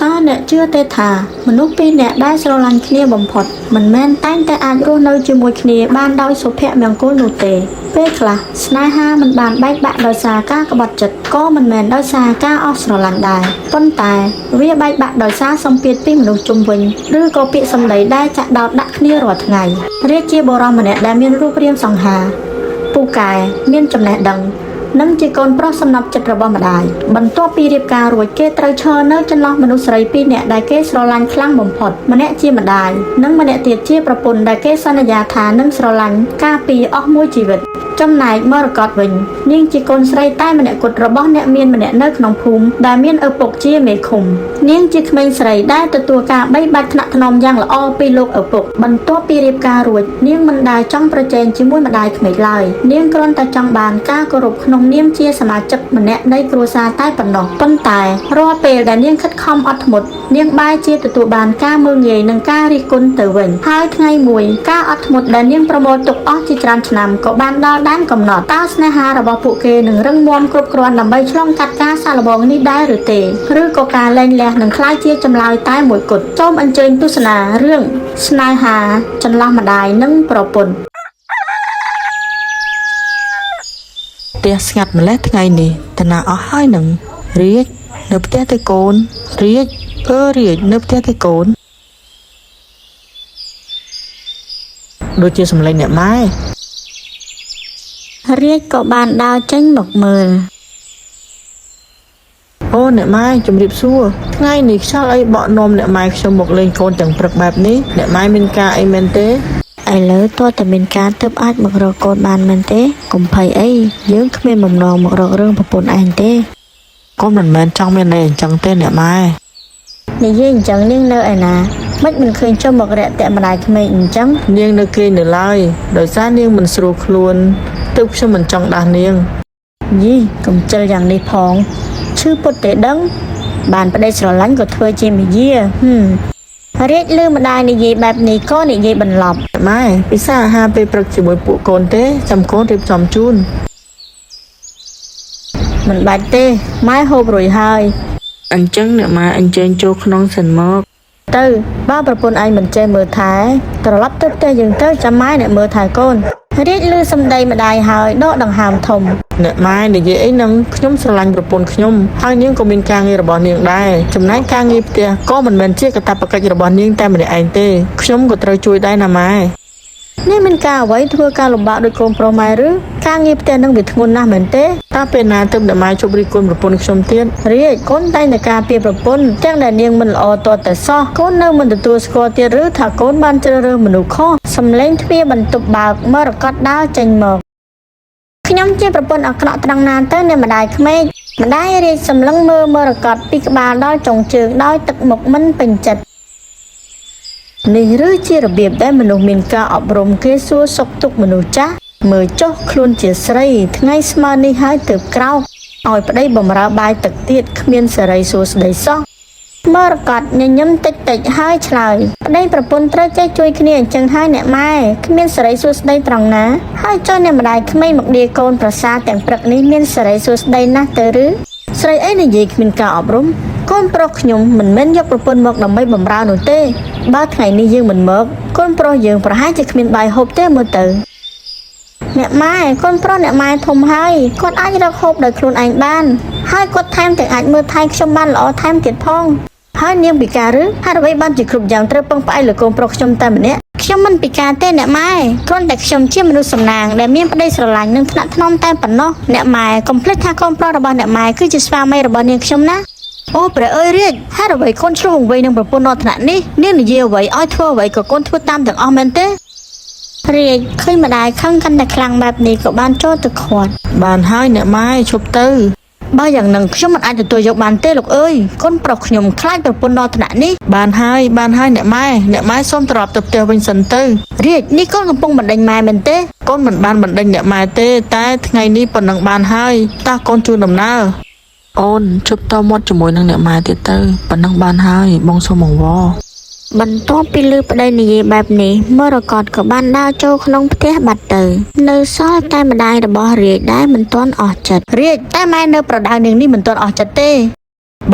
តើអ្នកជឿទេថាមនុស្សពីរនាក់ដែលស្រឡាញ់គ្នាបំផុតមិនមែនតែងតែអាចរស់នៅជាមួយគ្នាបានដោយសុភមង្គលនោះទេពេលខ្លះស្នេហាមិនបានបែកបាក់ដោយសារការក្បត់ចិត្តក៏មិនមែនដោយសារការអស់ស្រឡាញ់ដែរប៉ុន្តែវាបែកបាក់ដោយសារសម្ពាធពីមនុស្សជុំវិញឬក៏ពាក្យសម្ដីដែលចាក់ដោតដាក់គ្នារាល់ថ្ងៃរាជជាបុរសម្នាក់ដែលមានរូបរាងសង្ហាពូកែមានចំណេះដឹង និងជាកូនប្រុសសំណប់ចិត្តរបស់ម្ដាយបន្ទាប់ពីរៀបការរួចគេត្រូវឈរនៅចន្លោះមនុស្សស្រីពីរនាក់ដែលគេស្រឡាញ់ខ្លាំងបំផុតម្នាក់ជាម្ដាយនិងម្នាក់ទៀតជាប្រពន្ធដែលគេសន្យាថានឹងស្រឡាញ់ការពារអស់មួយជីវិតចំណែកមរកតវិញនាងជាកូនស្រីតែម្នាក់គត់របស់អ្នកមានម្នាក់នៅក្នុងភូមិដែលមានឪពុកជាមេឃុំនាងជាក្មេងស្រីដែលទទួលការបីបាច់ថ្នាក់ថ្នមយ៉ាងល្អពីលោកឪពុកបន្ទាប់ពីរៀបការរួចនាងមិនដែលចង់ប្រជែងជាមួយម្ដាយក្មេកឡើយនាងគ្រាន់តែចង់បានការគោរពក្នុងនាមជាសមាជិកម្នាក់នៃគ្រួសារតែប៉ុណ្ណោះប៉ុន្តែរាល់ពេលដែលនាងខិតខំអត់ធ្មត់នាងបែរជាទទួលបានការមើលងាយនិងការរិះគន់ទៅវិញហើយថ្ងៃមួយការអត់ធ្មត់ដែលនាងប្រមូលទុកអស់ជាច្រើនឆ្នាំក៏បានដល់ដែនកំណត់តើស្នេហារបស់ពួកគេនឹងរឹងមាំគ្រប់គ្រាន់ដើម្បីឆ្លងកាត់ការសាកល្បងនេះដែរឬទេឬក៏ការលែងលះនឹងក្លាយជាចម្លើយតែមួយគត់សូមអញ្ជើញទស្សនារឿងស្នេហាចន្លោះម្ដាយនិងប្រពន្ធ ផ្ទះស្ងាត់ម្លេះថ្ងៃនេះតាណាអស់ហើយនឹងរាជនៅផ្ទះទេកូនរាជអឺរាជនៅផ្ទះទេកូនដូចជាសំឡេងអ្នកម៉ែ រាជក៏បានដើរចេញមកមើល អូអ្នកម៉ែជំរាបសួរថ្ងៃនេះខ្យល់អីបក់នាំអ្នកម៉ែខ្ញុំមកលេងកូនទាំងព្រឹកបែបនេះអ្នកម៉ែមានការអីមែនទេ ឥឡូវតើតែមានការទើបអាចមករកកូនបានមែនទេកុំភ័យអីយើងគ្មានបំណងមករករឿងប្រពន្ធឯងទេ កូនមិនមែនចង់មានអីអញ្ចឹងទេអ្នកម៉ែ និយាយអញ្ចឹងនាងនៅឯណាមិនមិនឃើញចុះមករាក់ទាក់ម្ដាយក្មេកអញ្ចឹង នាងនៅគេងនៅឡើយដោយសារនាងមិនស្រួលខ្លួនទើបខ្ញុំមិនចង់ដាស់នាង យីកុំជិលយ៉ាងនេះផងឈឺពុតទេដឹង បានប្តីស្រឡាញ់ក៏ធ្វើជាមាយាហឹមរាជលឺម្ដាយនិយាយបែបនេះក៏និយាយបន្លប់ អ្នកម៉ែពិសាអាហារពេលព្រឹកជាមួយពួកកូនទេចាំកូនរៀបចំជូន មិនបាច់ទេម៉ែហូបរួចហើយ អញ្ចឹងអ្នកម៉ែអញ្ជើញចូលក្នុងសិនមក ទៅបើប្រពន្ធឯងមិនចេះមើលថែត្រឡប់ទៅផ្ទះយើងទៅចាំម៉ែអ្នកមើលថែកូនរាជលឺសម្ដីម្ដាយហើយដកដង្ហើមធំ អ្នកម៉ែនិយាយអីនឹងខ្ញុំស្រឡាញ់ប្រពន្ធខ្ញុំហើយនាងក៏មានការងាររបស់នាងដែរចំណែកការងារផ្ទះក៏មិនមែនជាកាតព្វកិច្ចរបស់នាងតែម្នាក់ឯងទេខ្ញុំក៏ត្រូវជួយដែរណាម៉ែ នេះមានការអ្វីធ្វើការលំបាកដូចកូនប្រុសម៉ែឬការងារផ្ទះនឹងវាធ្ងន់ណាស់មែនទេ តើពេលណាទើបអ្នកម៉ែជប់រិះគន់ប្រពន្ធខ្ញុំទៀត រាជកូនតែងតែការពារប្រពន្ធទាំងដែលនាងមិនល្អតតែសោះកូននៅមិនទទួលស្គាល់ទៀតឬថាកូនបានជ្រើសរើសមនុស្សខុសសំឡេងទ្វារបន្ទប់បើកមរកតដើរចេញមកខ្ញុំជាប្រពន្ធអាក្រក់ត្រង់ណាទៅអ្នកម្ដាយក្មេកម្ដាយរាជសម្លឹងមើលមរកតពីក្បាលដល់ចុងជើងដោយទឹកមុខមិនពេញចិត្តនេះឬជារបៀបដែលមនុស្សមានការអប់រំគេសួរសុខទុក្ខមនុស្សចាស់មើលចុះខ្លួនជាស្រីថ្ងៃស្មើនេះហើយទើបក្រោក ឲ្យប្តីបំរើបាយទឹកទៀតគ្មានសេរីសួស្តីសោះមរកតញញឹមតិចតិចហើយឆ្លើយប្តីប្រពន្ធត្រូវចេះជួយគ្នាអញ្ចឹងហើយអ្នកម៉ែគ្មានសេរីសួស្តីត្រង់ណាហើយចុះអ្នកម្ដាយក្មេងមកដៀកូនប្រសាទាំងព្រឹកនេះមានសេរីសួស្តីណាស់ទៅឬស្រីអីនិយាយគ្មានការអប់រំកូនប្រុសខ្ញុំមិនមែនយកប្រពន្ធមកដើម្បីបំរើនោះទេបើថ្ងៃនេះយើងមិនមកកូនប្រុសយើងប្រហែលជាគ្មានបាយហូបទេមើលទៅ អ្នកម៉ែកូនប្រុសអ្នកម៉ែធំហើយគាត់អាចរកហូបដោយខ្លួនឯងបានហើយគាត់ថែមទាំងអាចមើលថែខ្ញុំបានល្អថែមទៀតផងហើយនាងពិការឬហេតុអ្វីបានជាគ្រប់យ៉ាងត្រូវពឹងផ្អែកលើកូនប្រុសខ្ញុំតែម្នាក់ខ្ញុំមិនពិការទេអ្នកម៉ែគ្រាន់តែខ្ញុំជាមនុស្សសំណាងដែលមានប្តីស្រឡាញ់និងថ្នាក់ថ្នមតែប៉ុណ្ណោះអ្នកម៉ែកុំភ្លេចថាកូនប្រុសរបស់អ្នកម៉ែគឺជាស្វាមីរបស់នាងខ្ញុំណាអូព្រះអើយរាជហេតុអ្វីកូនឆ្លុះវង្វេងនឹងប្រពន្ធដល់ថ្នាក់នេះនាងនិយាយអ្វីឲ្យធ្វើអ្វីក៏កូនធ្វើតាមទាំងអស់មែនទេ រាជឃើញម្ដាយខឹងកាន់តែខ្លាំងបែបនេះក៏បានចូលទៅខាត់ បានហើយអ្នកម៉ែឈប់ទៅ បើយ៉ាងនឹងខ្ញុំមិនអាចទទួលយកបានទេលោកអើយកូនប្រុសខ្ញុំខ្លាចប្រពន្ធដល់ថ្នាក់នេះ បានហើយបានហើយអ្នកម៉ែអ្នកម៉ែសូមត្រឡប់ទៅផ្ទះវិញសិនទៅ រាជនេះកូនកំពុងបណ្ដេញម៉ែមែនទេ កូនមិនបានបណ្ដេញអ្នកម៉ែទេតែថ្ងៃនេះប៉ុណ្ណឹងបានហើយតោះកូនជូនដំណើរអូនជប់តមាត់ជាមួយនឹងអ្នកម៉ែទៀតទៅប៉ុណ្ណឹងបានហើយបងសូមអង្វរ បន្ទាប់ពីលឺប្តីនិយាយបែបនេះមរកតក៏បានដើរចូលក្នុងផ្ទះបាត់ទៅ នៅសល់តែម្ដាយរបស់រាជដែលមិនទាន់អស់ចិត្តរាជតែម៉ែនៅប្រដៅនាងនេះមិនទាន់អស់ចិត្តទេ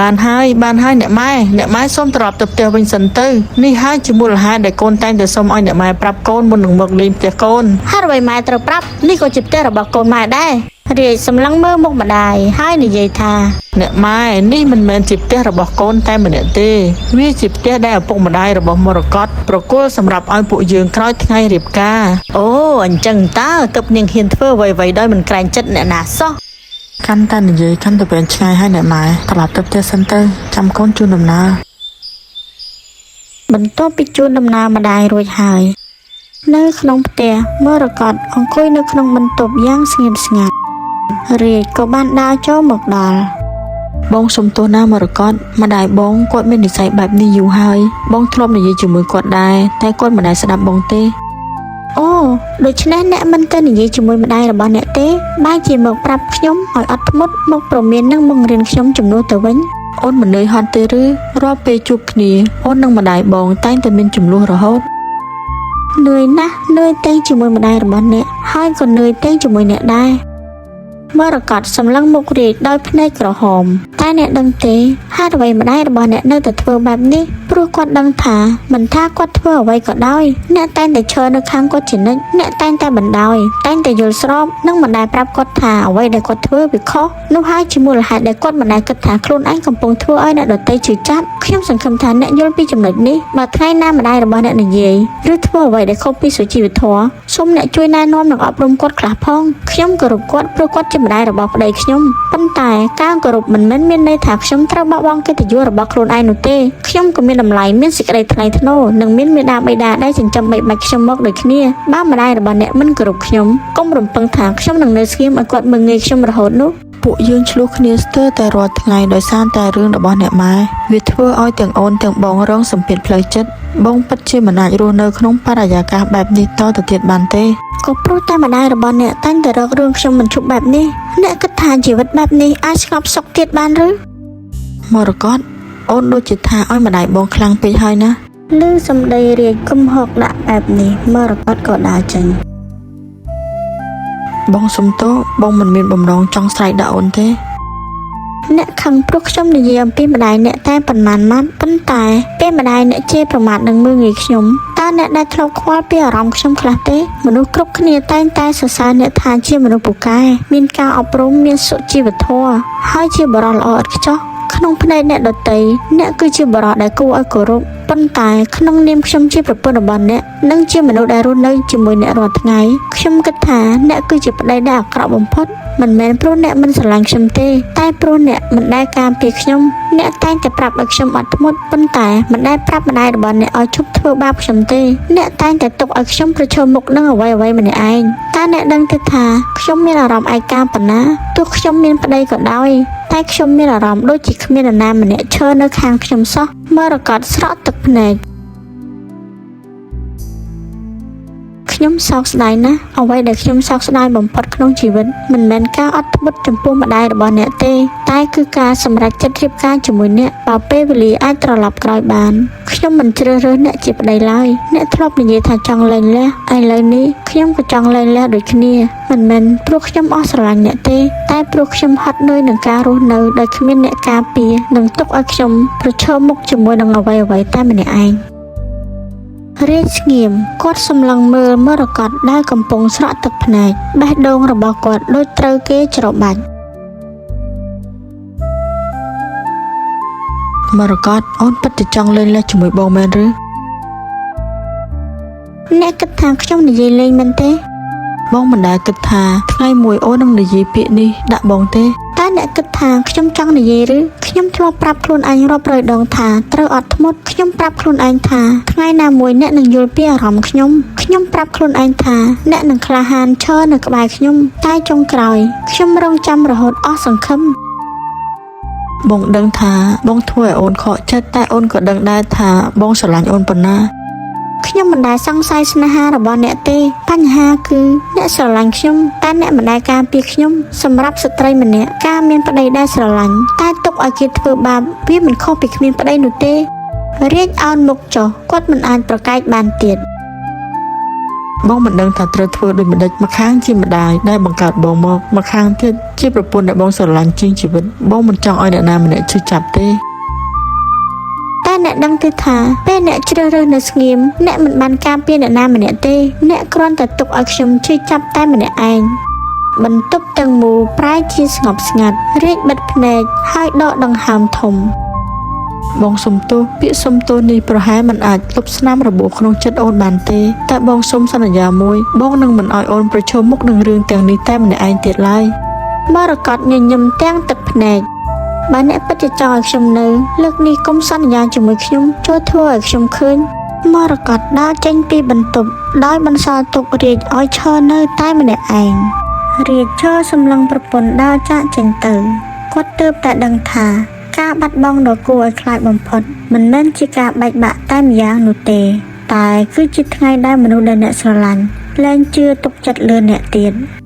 បានហើយបានហើយអ្នកម៉ែអ្នកម៉ែសូមត្រឡប់ទៅផ្ទះវិញសិនទៅនេះហើយជាមូលហេតុដែលកូនតែងតែសូមឲ្យអ្នកម៉ែប្រាប់កូនមុននឹងមកលេងផ្ទះកូន ហេតុអ្វីម៉ែត្រូវប្រាប់នេះក៏ជាផ្ទះរបស់កូនម៉ែដែររាជសម្លឹងមើលមុខម្ដាយហើយនិយាយថា អ្នកម៉ែនេះមិនមែនជាផ្ទះរបស់កូនតែម្នាក់ទេវាជាផ្ទះដែលឪពុកម្ដាយរបស់មរកតប្រគល់សម្រាប់ឲ្យពួកយើងក្រោយថ្ងៃរៀបការ អូអញ្ចឹងតើទើបនាងហ៊ានធ្វើអ្វីៗដោយមិនក្រែងចិត្តអ្នកណាសោះ កាន់តែនិយាយកាន់តែវែងឆ្ងាយហើយអ្នកម៉ែត្រឡប់ទៅផ្ទះសិនទៅចាំកូនជូនដំណើរ បន្ទាប់ពីជូនដំណើរម្ដាយរួចហើយ នៅក្នុងផ្ទះមរកតអង្គុយនៅក្នុងបន្ទប់យ៉ាងស្ងៀមស្ងាត់រាជក៏បានដើរចូលមកដល់ បងសុំទោសណាមរកតម្ដាយបងគាត់មាននិស្ស័យបែបនេះយូរហើយបងធ្លាប់និយាយជាមួយគាត់ដែរតែគាត់មិនដែលស្ដាប់បងទេ អូដូច្នេះអ្នកមិនទៅនិយាយជាមួយម្ដាយរបស់អ្នកទេបែរជាមកប្រាប់ខ្ញុំឲ្យអត់ធ្មត់មកប្រមាននិងបង្រៀនខ្ញុំជំនួសទៅវិញ អូនមិននឿយហត់ទេឬរាល់ពេលជួបគ្នាអូននិងម្ដាយបងតែងតែមានជម្លោះរហូត នឿយណាស់នឿយទាំងជាមួយម្ដាយរបស់អ្នកហើយក៏នឿយទាំងជាមួយអ្នកដែរមរកតសម្លឹងមុខរាជដោយភ្នែកក្រហម តែអ្នកដឹងទេហេតុអ្វីម្ដាយរបស់អ្នកនៅតែធ្វើបែបនេះព្រោះគាត់ដឹងថាមិនថាគាត់ធ្វើអ្វីក៏ដោយអ្នកតែងតែឈរនៅខាងគាត់ជានិច្ចអ្នកតែងតែបណ្ដោយតែងតែយល់ស្របនិងមិនដែលប្រាប់គាត់ថាអ្វីដែលគាត់ធ្វើវាខុសនោះហើយជាមូលហេតុដែលគាត់មិនដែលគិតថាខ្លួនឯងកំពុងធ្វើឲ្យអ្នកដទៃឈឺចាប់ខ្ញុំសង្ឃឹមថាអ្នកយល់ពីចំណុចនេះបើថ្ងៃណាម្ដាយរបស់អ្នកនិយាយឬធ្វើអ្វីដែលខុសពីសុជីវធម៌សូមអ្នកជួយណែនាំនិងអប់រំគាត់ខ្លះផងខ្ញុំគោរពគាត់ព្រោះគាត់ជាម្ដាយរបស់ប្តីខ្ញុំប៉ុន្តែការគោរពមិនមែនមានន័យថាខ្ញុំត្រូវបោះបង់កិត្តិយសរបស់ខ្លួនឯងនោះទេខ្ញុំក៏មានតម្លៃមានសេចក្តីថ្លៃថ្នូរនិងមានមេដាបិតាដែលចិញ្ចឹមបីបាច់ខ្ញុំមកដូចគ្នាបើម្ដាយរបស់អ្នកមិនគោរពខ្ញុំកុំរំពឹងថាខ្ញុំនឹងនៅស្ងៀមឲ្យគាត់មើលងាយខ្ញុំរហូតនោះ ពួកយើងឆ្លោះគ្នាស្ទើរតែរាល់ថ្ងៃដោយសារតែរឿងរបស់អ្នកម៉ែវាធ្វើឲ្យទាំងអូនទាំងបងរងសម្ពាធផ្លូវចិត្តបងពិតជាមិនអាចរស់នៅក្នុងបរិយាកាសបែបនេះតទៅទៀតបានទេ ក៏ព្រោះតែម្ដាយរបស់អ្នកតែងតែរករឿងខ្ញុំមិនឈប់បែបនេះអ្នកគិតថាជីវិតបែបនេះអាចស្ងប់សុខទៀតបានឬ មរកតអូនដូចជាថាឲ្យម្ដាយបងខ្លាំងពេកហើយណា ឮសម្ដីរាជគំហកដាក់បែបនេះមរកតក៏ដើរចេញ បងសុំទោសបងមិនមានបំណងចង់ស្រែកដាក់អូនទេ អ្នកខឹងព្រោះខ្ញុំនិយាយអំពីម្ដាយអ្នកតែប៉ុន្មានម៉ាត់ប៉ុន្តែពេលម្ដាយអ្នកជេរប្រមាថនឹងមើលងាយខ្ញុំតើអ្នកដែលធ្លាប់ខ្វល់ពីអារម្មណ៍ខ្ញុំខ្លះទេមនុស្សគ្រប់គ្នាតែងតែសរសើរអ្នកថាជាមនុស្សពូកែមានការអប់រំមានសុជីវធម៌ហើយជាបុរសល្អឥតខ្ចោះក្នុងភ្នែកអ្នកដទៃអ្នកគឺជាបុរសដែលគួរឲ្យគោរពប៉ុន្តែក្នុងនាមខ្ញុំជាប្រពន្ធរបស់អ្នកនិងជាមនុស្សដែលរស់នៅជាមួយអ្នករាល់ថ្ងៃខ្ញុំគិតថាអ្នកគឺជាប្តីដែលអាក្រក់បំផុត មិនមែនព្រោះអ្នកមិនស្រឡាញ់ខ្ញុំទេ តែព្រោះអ្នកមិនដែលការពារខ្ញុំអ្នកតែងតែប្រាប់ឲ្យខ្ញុំអត់ធ្មត់ប៉ុន្តែមិនដែលប្រាប់ម្ដាយរបស់អ្នកឲ្យឈប់ធ្វើបាបខ្ញុំទេអ្នកតែងតែទុកឲ្យខ្ញុំប្រឈមមុខនឹងអ្វីៗម្នាក់ឯងតើអ្នកដឹងទេថាខ្ញុំមានអារម្មណ៍ឯកាប៉ុណ្ណាទោះខ្ញុំមានប្តីក៏ដោយតែខ្ញុំមានអារម្មណ៍ដូចជាគ្មាននរណាម្នាក់ឈរនៅខាងខ្ញុំសោះមរកតស្រក់ទឹកភ្នែក ខ្ញុំសោកស្ដាយណាស់អ្វីដែលខ្ញុំសោកស្ដាយបំផុតក្នុងជីវិតមិនមែនការអត់ធ្មត់ចំពោះម្ដាយរបស់អ្នកទេ តែគឺការសម្រេចចិត្តរៀបការជាមួយអ្នកបើពេលវេលាអាចត្រឡប់ក្រោយបានខ្ញុំមិនជ្រើសរើសអ្នកជាប្តីឡើយអ្នកធ្លាប់និយាយថាចង់លែងលះឥឡូវនេះខ្ញុំក៏ចង់លែងលះដូចគ្នាមិនមែនព្រោះខ្ញុំអស់ស្រឡាញ់អ្នកទេ តែព្រោះខ្ញុំហត់នឿយនឹងការរស់នៅដោយគ្មានអ្នកការពារនិងទុកឲ្យខ្ញុំប្រឈមមុខជាមួយនឹងអ្វីៗតែម្នាក់ឯង រាជស្ងៀមគាត់សម្លឹងមើលមរកតដែលកំពុងស្រក់ទឹកភ្នែកបេះដូងរបស់គាត់ដូចត្រូវគេច្របាច់ មរកតអូនពិតជាចង់លេងលេះជាមួយបងមែនឬ អ្នកគិតថាខ្ញុំនិយាយលេងមែនទេ បងមិនដែលគិតថាថ្ងៃមួយអូននឹងនិយាយពាក្យនេះដាក់បងទេ តើអ្នកគិតថាខ្ញុំចង់និយាយឬខ្ញុំធ្លាប់ប្រាប់ខ្លួនឯងរាប់រយដងថាត្រូវអត់ធ្មត់ខ្ញុំប្រាប់ខ្លួនឯងថាថ្ងៃណាមួយអ្នកនឹងយល់ពីអារម្មណ៍ខ្ញុំខ្ញុំប្រាប់ខ្លួនឯងថាអ្នកនឹងក្លាហានឈរនៅក្បែរខ្ញុំតែចុងក្រោយខ្ញុំរងចាំរហូតអស់សង្ឃឹម បងដឹងថាបងធ្វើឲ្យអូនខកចិត្តតែអូនក៏ដឹងដែរថាបងស្រឡាញ់អូនប៉ុណ្ណា ខ្ញុំមិនដែលសង្ស័យស្នេហារបស់អ្នកទេបញ្ហាគឺអ្នកស្រឡាញ់ខ្ញុំតែអ្នកមិនដែលការពារខ្ញុំសម្រាប់ស្ត្រីម្នាក់ការមានប្តីដែលស្រឡាញ់តែទុកឲ្យគេធ្វើបាបវាមិនខុសពីគ្មានប្តីនោះទេរាជអោនមុខចុះគាត់មិនអាចប្រកែកបានទៀត បងមិនដឹងថាត្រូវធ្វើដូចម្តេចម្ខាងជាម្ដាយដែលបង្កើតបងមកម្ខាងទៀតជាប្រពន្ធដែលបងស្រឡាញ់ជាងជីវិតបងមិនចង់ឲ្យអ្នកណាម្នាក់ឈឺចាប់ទេ តែអ្នកដឹងទេថាពេលអ្នកជ្រើសរើសនៅស្ងៀមអ្នកមិនបានការពារអ្នកណាម្នាក់ទេអ្នកគ្រាន់តែទុកឲ្យខ្ញុំឈឺចាប់តែម្នាក់ឯងបន្ទប់ទាំងមូលប្រែជាស្ងប់ស្ងាត់រាជបិទភ្នែកហើយដកដង្ហើមធំ បងសុំទោសពាក្យសុំទោសនេះប្រហែលមិនអាចលុបស្នាមរបួសក្នុងចិត្តអូនបានទេតែបងសុំសន្យាមួយបងនឹងមិនឲ្យអូនប្រឈមមុខនឹងរឿងទាំងនេះតែម្នាក់ឯងទៀតឡើយ មរកតញញឹមទាំងទឹកភ្នែកបើអ្នកពិតជាចង់ឲ្យខ្ញុំនៅលើកនេះកុំសន្យាជាមួយខ្ញុំចូលធ្វើឲ្យខ្ញុំឃើញមរកតដើរចេញពីបន្ទប់ដោយបន្សល់ទុករាជឲ្យឈរនៅតែម្នាក់ឯងរាជឈរសម្លឹងប្រពន្ធដើរចាកចេញទៅគាត់ទើបតែដឹងថាការបាត់បង់ដ៏គួរឲ្យខ្លាចបំផុតមិនមែនជាការបែកបាក់តែម្យ៉ាងនោះទេ តែគឺជាថ្ងៃដែលមនុស្សដែលអ្នកស្រឡាញ់លែងជឿទុកចិត្តលើអ្នកទៀត។